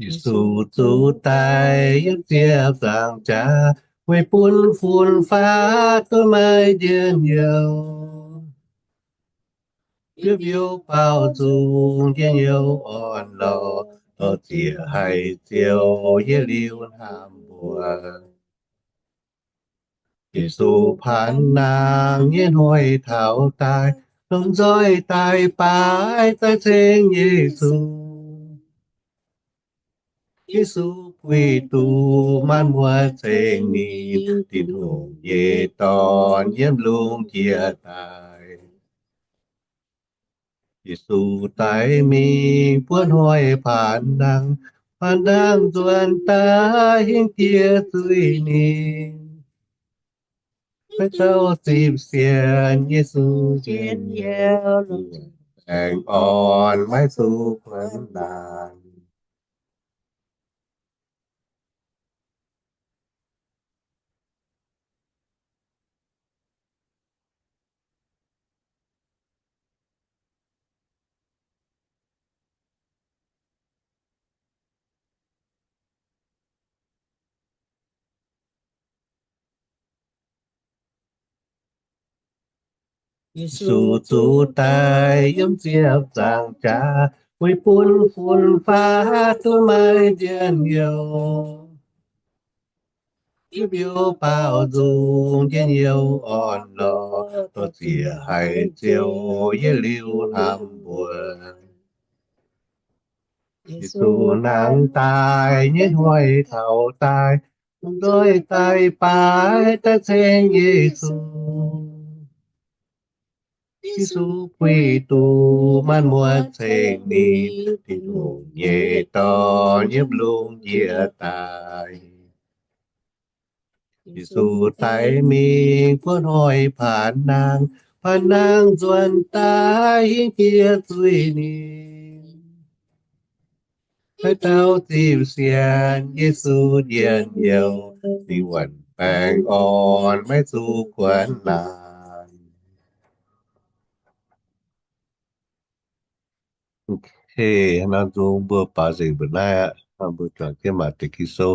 Yesu zuqc daic yiem ziepc nzaangc jaax, weic bun fun-faqv duqv maaih njien-youh. Yiem biouv baaux nzung njien-youh orn-lorqc, dorh ziec haiz ziouc yietc liuz hnamv mbuo. Yesu paanx nangh nyei hnoi taux daaih, lomh nzoih daaih baaix daaih ceng Yesu. Yesu puix duqv maanc muotc ceng ninh, Tin-Hungh nyei Dorn yiem lungh ndiev daaih. Yesu daic mingh buo hnoi paanx nangh, paanx nangh nzuonx daaih hingv diex zuiz ninh. Haaix dauh zipv sienx Yesu njien-youh, baengh orn maiv zuqc kuonx laanh. Yesu zuqc daic yiem ziepc nzaangc jaax, weic bun fun-faqv duqv maaih njien-youh. Yiem biouv baaux nzung njien-youh orn-lorqc, dorh ziec haiz ziouc yietc liuz hnamv mbuo. Yesu nangh daaih nyei hnoi taux daaih, lomh nzoih daaih baaix daaih ceng Yesu. Yesu puix duqv maanc muotc ceng ninh, Tin-Hungh nyei Dorn yiem lungh ndiev daaih. Yesu daic mingh buo hnoi paanx nangh, paanx nangh nzuonx daaih hingv diex zuiz ninh. Haaix dauh zipv sienx Yesu njien-youh, ninh wuonc baengh orn maiv zuqc kuonx laanh. Okay, nor nzung mbuo baaux nzengc mbuo naaiv aqv. Mbuo juangc jienv maac deix Ging-Sou.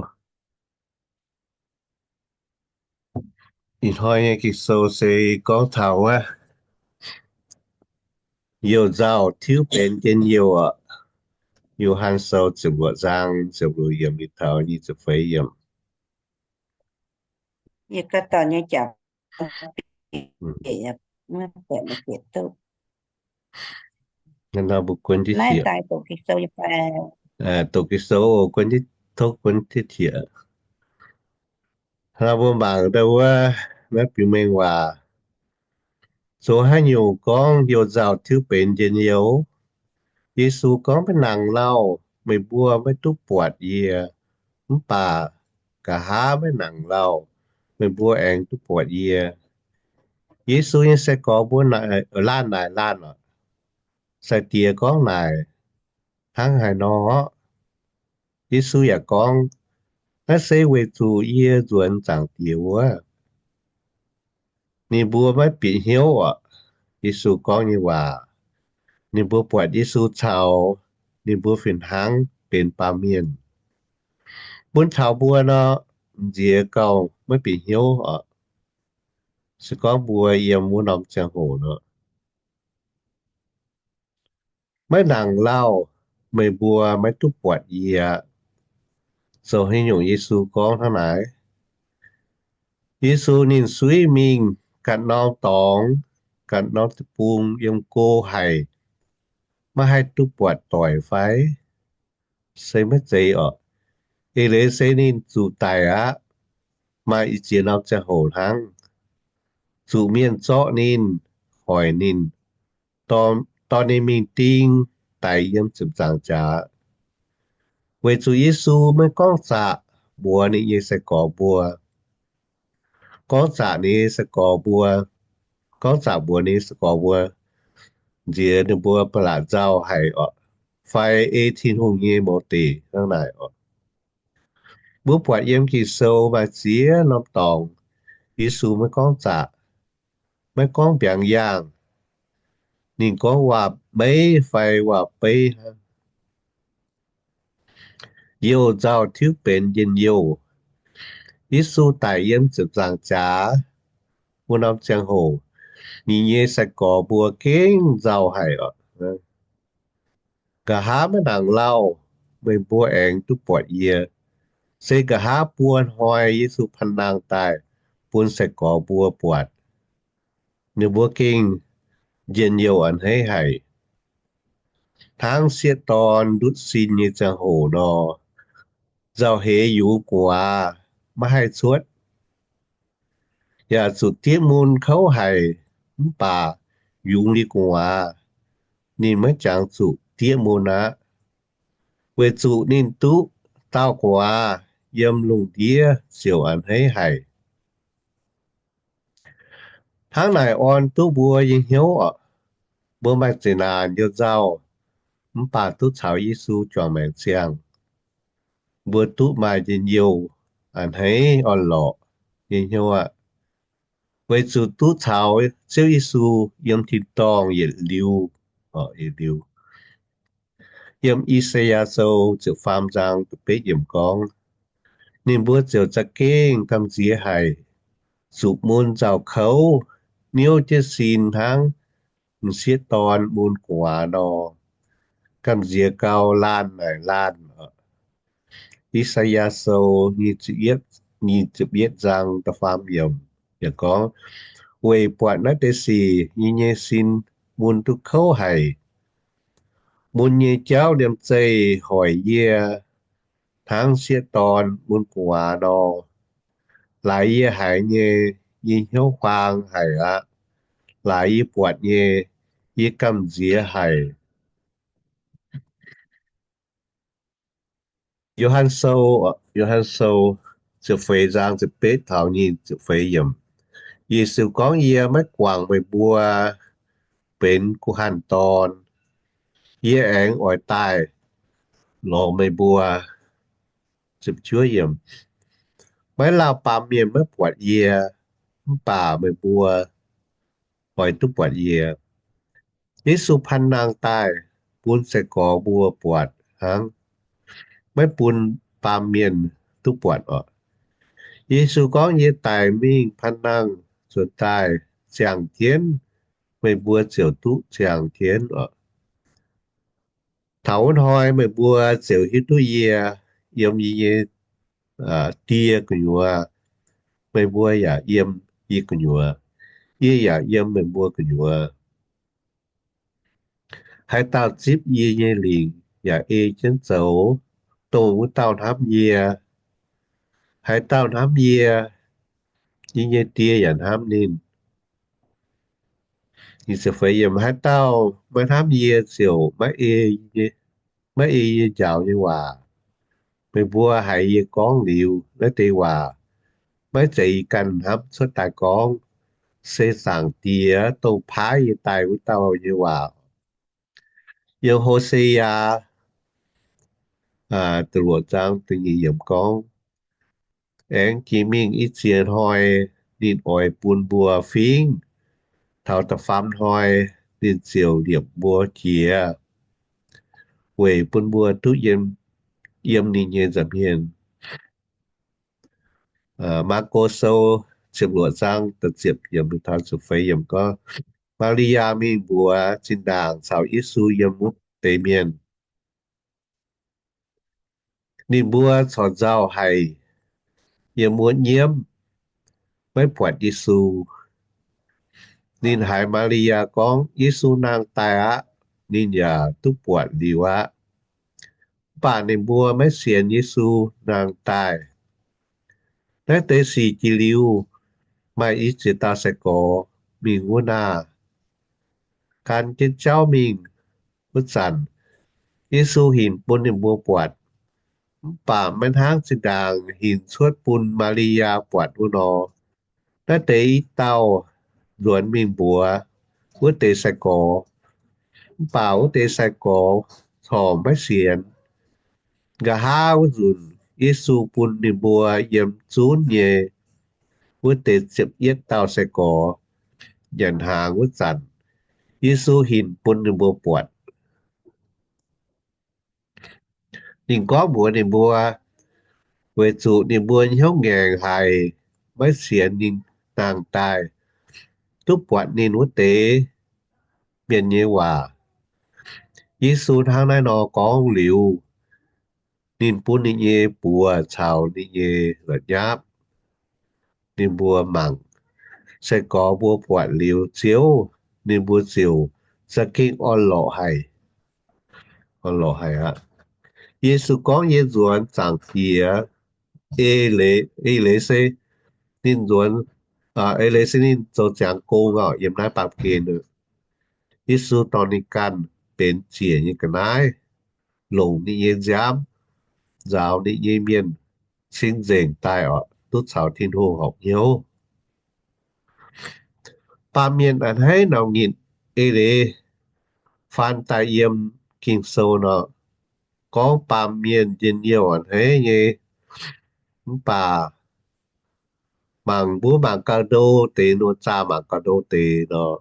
Ih hnoi nyei Ging-Sou se gorngv taux wuov youh nzauh tiuv benx njien-youh aqv. Yo^han Sou ziepc luoqc zaang ziepc luoqc yiemc mingh taux nyic ziepc feix yiemc. Mbuo guon jienv, doqc Ging-Sou guon jienv, tov guon jienv tiex. Nor mbuo mangc daaih wuov, naaiv biux mengh waac, zoux haaix nyungc gorngv youh nzauh tiuv benx njien-youh? Yesu gorngv, maiv nangc lauh, meih mbuo maiv duqv buatc yie, mv baac nqa'haav maiv nangc lauh, meih mbuo aengx duqv buatc yie. Yesu nyei sai-gorx mbuo laanh naaic laanh oc, sai-diex gorngv naaic hnangv haaix nor? Yesu yaac gorngv, naaiv se weic zuqc yie nzuonx Zaangc Diex wuov, ninh mbuo maiv bieqc hnyouv oc. Yesu gorngv nyei waac, ninh mbuo buatc Yesu caux ninh mbuo fih hnangv benx baamh mienh. Bun taux mbuo nor, nziex gauh maiv bieqc hnyouv oc. Se gorngv mbuo yiem wuov norm ziangh hoc nor, maiv nangc lauh, meih mbuo maiv duqv buatc yie. Zoux haaix nyungc Yesu gorngv hnangv naaic? Yesu ninh suiv mingh ganh norm dorngx, ganh norm deic-bung yiem go haic, maiv haih duqv buatc doic fai? Se maiv zeiz oc. Eix leiz se ninh zuqc daic aqv. Maaih ih ziex norm ziangh hoc hnangv, zuqc mienh zorqv ninh, hoic ninh, dorh ninh mingh ding, daic yiem ziepc nzaangc jaax, weic zuqc Yesu maiv gorngv zaqc mbuox ninh nyei sai-gorx mbuo. Gorngv zaqc ninh nyei sai-gorx mbuo, gorngv zaqc mbuox ninh nyei sai-gorx mbuo, nziex ninh mbuo ba'laqc nzauh haic oc, fai ei Tin-Hungh nyei mouz deic hnangv naaic oc. Mbuo buatc yiem Ging-Sou maaih ziex norm dorngx, Yesu maiv gorngv zaqc, maiv gorngv mbiaangx yaangh. Ninh gorngv waac-meiv fai waac-beiv hnangv. youh nzauh tiuv benx njien-youh. Yesu daic yiem ziepc nzaangc jaax wuov norm ziangh hoc, ninh nyei sai-gorx mbuo gengh nzauh haic oc. Nqa'haav maiv nangc lauh, meih mbuo aengx duqv buatc yie. Se nqa'haav buo hnoi Yesu panh nangh daaih bun sai-gorx mbuo buatc, ninh mbuo gengh njien-youh a'hneiv haic. Hnangv sieqv dorn ndutv sin nyei ziangh hoc nor, nzauh heix yungz gu'nguaaz maiv haih cuotv, yaac zuqc diev mun kouv haic, mv baac yungz liuz gu'nguaaz ninh maiv jangx zuqc diev mun aqv, weic zuqc ninh duqv daauh gu'nguaaz yiem lungh ndiev ziouc a'hneiv haic. Hnangv naaic orn duqv mbuo nyei hnyouv oc. Mbuo maaih zeqc naanc youh nzauh, mv baac duqv caux Yesu juangc maengc ziangh, mbuo duqv maaih njien-youh a'hneiv orn-lorqc nyei hnyouv aqv, weic zuqc duqv caux Ziouv Yesu yiem tin-dorngh yietc liuz, yietc liuz. Yiem I^saa^yaa Sou ziepc faam zaang da'betv yiemc gorngv, ninh mbuo ziouc za'gengh gamh nziex haic, zuqc mun nzauh kouv, niouv jienv sin hnangv m'sieqv dorn mun gu'nguaaz nor, gamh nziex gau, laanh naaic laanh. I^saa^yaa Sou nyic ziepc yietv zaang da'faam yiemc yaac gorngv, weic buatc naaiv deix sic yie nyei sin mun duqv kouv haic. Mun nyei jauv liemh zeih hoic yie hnangv sieqv dorn mun gu'nguaaz nor. Laaix yie haiz nyei, yie hnyouv huaang haic aqv. Laaix yie buatc nyei, yie gamh nziex haic. Yo^han Sou, Yo^han Sou ziepc feix zaang ziepc betv taux nyic ziepc feix yiemc. Yesu gorngv, yie maiv guangc meih mbuo benx guh hanh dorn. Yie aengx oix daaih lorz meih mbuo. Maiv lauh baamh mienh maiv buatc yie, mv baac meih mbuo oix duqv buatc yie. Yesu panh nangh daaih bun sai-gorx mbuo buatc hnangv, maiv bun baamh mienh duqv buatc oc. Yesu gorngv, yie daic mingh panh nangh, nzuonx daaih ziangh jienv, meih mbuo ziouc duqv ziangh jienv oc. Taux wuov hnoi meih mbuo ziouc hiuv duqv yie yiem yie nyei Die gu'nyuoz, meih mbuo yaac yiem yie gu'nyuoz, yie yaac yiem meih mbuo gu'nyuoz. Haaix dauh zipv yie nyei lingc yaac ei jienv zoux, dongh wuov dauh hnamv yie. Haaix dauh hnamv yie, yie nyei Die yaac hnamv ninh. Haaix dauh maiv hnamv yie ziouc maiv ei yie njaaux nyei waac. Meih mbuo haiz yie gorngv liuz naaiv deix waac, maiv zeiz yie ganh hnamv cuotv daaih gorngv, se Zaangc Diex dongh paaiv yie daaih wuov dauh nyei waac. Yiem Ho^se^yaa da'luoqc zaang da'nyeic yiemc gorngv, aengx jiex mingh i ziex hnoi ninh oix bun mbuo fingv. Taux da'faam hnoi ninh ziouc liepc mbuo jiex, weic bun mbuo duqv yiem ninh nyei nza'hmien. Maako Sou ziepc luoqc zaang da'ziepc yiemc taux ziepc feix yiemc gorngv, Maa^li^yaa mingh mbuox zinh ndaangc caux Yesu yiem wuov deix mienh. Ninh mbuo corc nzauh haic, yiem wuov nyiemv, maiv buatc Yesu. Ninh haiz Maa^li^yaa gorngv, Yesu nangh daaih aqv. Ninh yaac duqv buatc liuz aqv. Mv baac ninh mbuo maiv sienx Yesu nangh daaih. Naaiv deix sic jiex liuz, maaih i ziex dauh sai-gorx mingh wuov naah, gan jienv jauv mingh. Wuov zanc, Yesu hinc bun ninh mbuo buatc, mv baac maiv hnangv zinh ndaangc hinc cuotv bun Maa^li^yaa buatc wuov nor. Naaiv deix i dauh nzuonx mingh mbuox wuov deix sai-gorx, mv baac wuov deix sai-gorx corc maiv sienx. Nqa'haav wuov nzunc, Yesu bun ninh mbuo yiem zunv nyei wuov deix ziepc yietv dauh sai-gorx nyanc hnaangx wuov zanc, Yesu hinc bun ninh mbuo buatc. Ninh gorngv mbuox ninh mbuo, weic zuqc ninh mbuo hnyouv ngaengc haic, maiv sienx ninh nangh daaih duqv buatc ninh wuov deix mienh nyei waac. Yesu hnangv naaiv nor gorngv liuz, ninh bun ninh nyei buoz caux ninh nyei la'nyapv ninh mbuo mangc. Se gorx mbuo buatc liuz Ziouv, ninh mbuo ziouc za'gengh orn-lorqc haic. Orn-lorqc haic aqv. Yesu gorngv, Yie nzuonx Zaangc Diex. Eix leiz, eix leiz se ninh nzuonx, eix leiz se ninh zoux ziangx gong oc, yiem naaiv baamh gen. Yesu dorh ninh ganh benx ziec nyei ga'naaiv, longc ninh nyei nziaamv nzaaux ninh nyei mienh cing-nzengc daaih oc, duqv caux Tin-Hungh horpc hnyouv. Baamh mienh a'hneiv nauc nyitc. Eix leiz faan daaih yiem Ging-Sou nor, gorngv baamh mienh njien-youh a'hneiv nyei, mv baac mangc mbuo mangc gauh ndo deix nor, zaah mangc gauh ndo deix nor,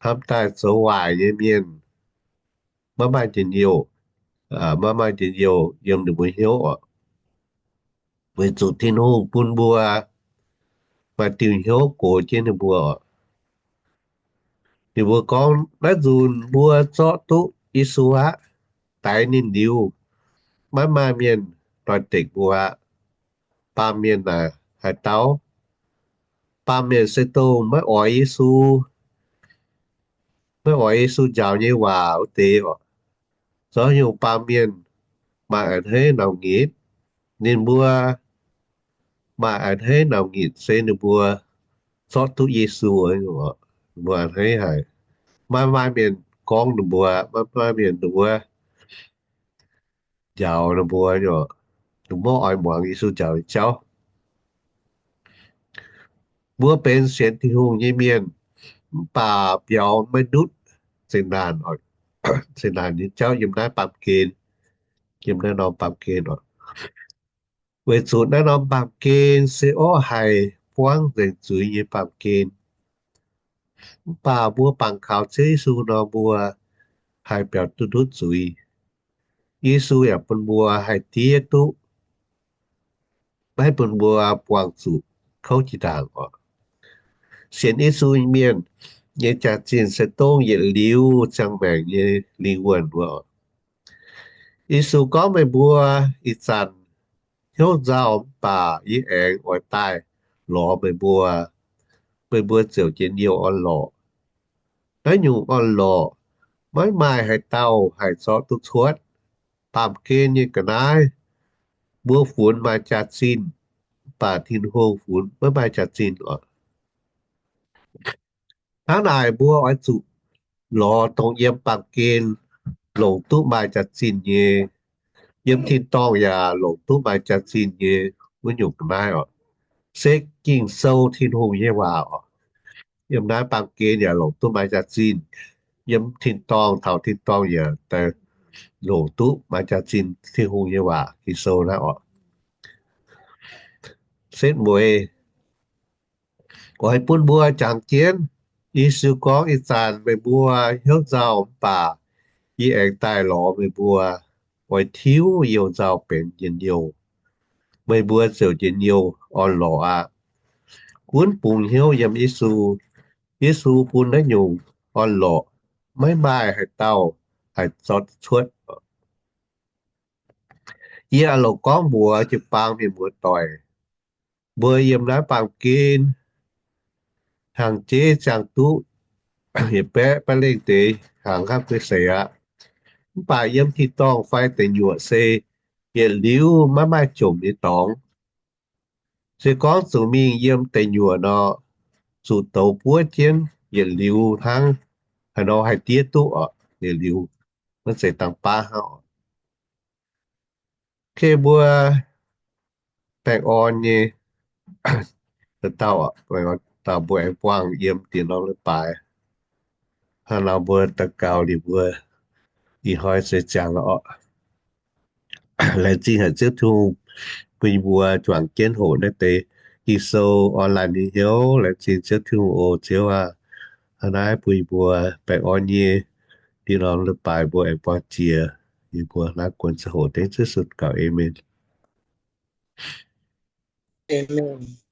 hnamv daaih zoux waaic nyei mienh maiv maaih njien-youh, maiv maaih njien-youh yiem ninh mbuo hnyouv oc. Weic zuqc Tin-Hungh bun mbuo maaih diuh hnyouv gox jienv ninh mbuo oc. Ninh mbuo gorngv, Naaiv nzunc mbuo zorqv duqv Yesu aqv. Daix ninh liuz, maiv maaih mienh doix-dekc mbuo aqv. Baamh mienh naaic haaix dauh? Baamh mienh se dongh maiv oix Yesu, maiv oix Yesu njaaux nyei waac wuov deix oc. Zoux nyungc baamh mienh maaih a'hneiv nauc nyitc. Ninh mbuo maaih a'hneiv nauc nyitc se ninh mbuo zorqv duqv Yesu, ninh mbuo a'hneiv haic. Maiv maaih mienh gorngv ninh mbuo, maiv maaih mienh ninh mbuo njaaux ninh mbuo, ninh mbuo maiv oix muangx Yesu njaaux nyei jauv. Mbuo benx sienx Tin-Hungh nyei mienh, mv baac biaux maiv ndutv zeqc naanc, zeqc naanc nyei jauv yiem naaiv baamh gen, yiem naaiv norm baamh gen oc. Weic zuqc naaiv norm baamh gen se orqv haic buangv nzengc zuiz nyei baamh gen. Mv baac mbuo bangc kaux Ziouv Yesu nor, mbuo haih biaux duqv ndutv zuiz. Yesu yaac bun mbuo haih diev duqv, maiv bun mbuo buangh zuqc kouv jiex ndaangc oc. Sienx Yesu mienh nyei jaax-zinh se dongh yietc liuz ziangh maengc nyei lingh wuonh wuov. Yesu gorngv, Meih mbuo ih zanc hnyouv nzauh, mv baac yie aengx oix daaih lorz meih mbuo, meih mbuo ziouc njien-youh orn-lorqc. Naaiv nyungc orn-lorqc maiv maaih haaix dauh haih zorqv duqv cuotv. Baamh gen nyei ga'naaiv, mbuo funx maaih jaax-zinh, mv baac Tin-Hungh funx maiv maaih jaax-zinh oc. Hnangv naaic mbuo oix zuqc lorz dongh yiem baamh gen longc duqv maaih jaax-zinh nyei, yiem tin-dorngh yaac longc duqv maaih jaax-zinh nyei wuov nyungc ga'naaiv oc. Se Ging-Sou, Tin-Hungh nyei waac oc. Yiem naaiv baamh gen yaac longc duqv maaih jaax-zinh, yiem tin-dorngh, taux tin-dorngh yaac longc duqv maaih jaax-zinh, Tin-Hungh nyei waac, Ging-Sou naaiv oc. Setv mueiz oix bun mbuo jangx jienv. Yesu gorngv, Ih zanc meih mbuo hnyouv nzauh, mv baac yie aengx daaih lorz meih mbuo, oix tiuv youh nzauh benx njien-youh. Meih mbuo ziouc njien-youh orn-lorqc aqv. Gunv bungx hnyouv yiem Yesu. Yesu bun naaiv nyungc orn-lorqc maiv maaih haaix dauh haih zorqv cuotv. Yie aah loc gorngv mbuox jiu-baang mienh muoz-doic, mbuo yiem naaiv baamh gen hnyangx-jeiv ziangh duqv yietc baeqv baeqv lengh deix hnyangx hnangv gui seix aqv. Mv baac yiem tin-dorngh fai deic nyuoqc se yietc liuz maiv maaih jomc nyei dorngx. Se gorngv zuqc mingh yiem deic nyuoqc nor, zuqc douz buov jienv yietc liuz hnangv haaix nor haih diev duqv oc. Yietc liuz maiv zeiz dangh baav hnangv oc. Kei mbuo baengh orn nyei dauh, dauh mbuo aengx buangh yiem diex norm leiz-baaix. Hnangv nor mbuo daux gaux liuz mbuo ih hnoi seix ziangx lorqc. Laengz zingh haic Ziouv Tin-Hungh bun mbuo juangc jienv hoqc naaiv deix Ging-Sou online nyei hnyouv. Laengz zingh Ziouv Tin-Hungh oc Ziouv aac. Hnangv naaiv bun mbuo baengh orn nyei diex norm leiz-baaix mbuo aengx buangh jiex. Yie mbuo laengz guon ziangh hoc dengv Ziouv Yesu nyei mbuox gaux, Aamen. Aamen.